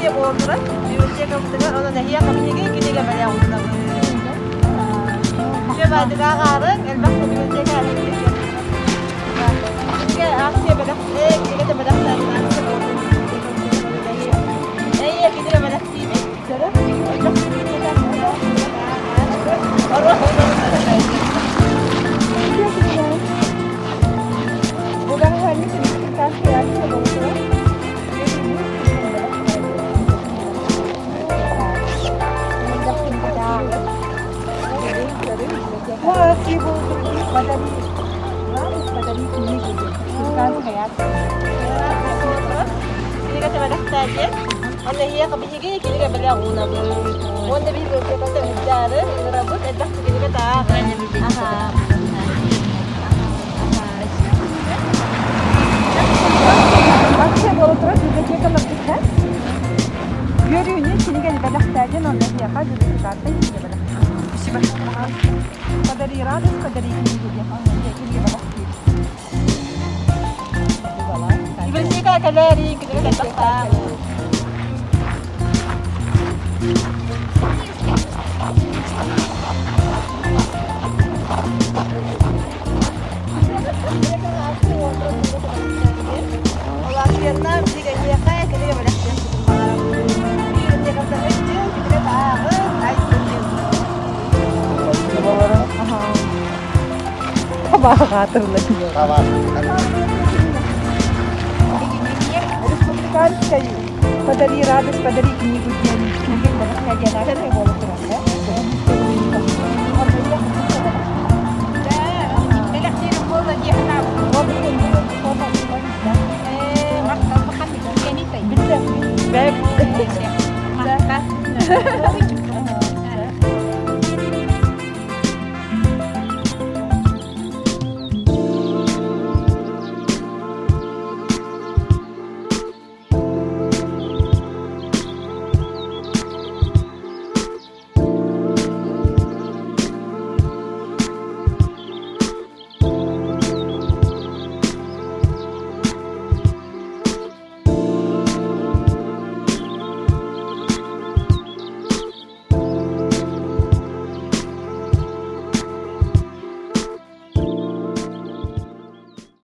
Акция буолан турар. Библиотекабытыгар онон эһиэхэ биһиги кинигэ бэлэх уунабыт. Үчүгэй баайдык ааҕаарыҥ, элбэх библиотека Кинигэ акция бэлэх, кинигэ бэлэхтээһин акция буолан Эйэ кинигэ бэлэхтиибит. Элбэх библиотека Биһиги кинигэ бэлэх уунабыт. Уонна биһиги библиотеката ыһыктаары ыҥырабыт, элбэх кинигэ таах. Акция буола турар библиотекаларбытыгар үөрүүнү кинигэ бэлэхтээдин уонна эһиэхэ библиотекартан кинигэ бэлэхтиир. Подари радость, подари книгу диэн онно кинигэ бэлэхтиир. Библиотека кэлээри кинигэ элбэхтээх. Республиканскай «Подари радость, подари книгу» диэн кинигэ бэлэхтээ диэн акция буола турар.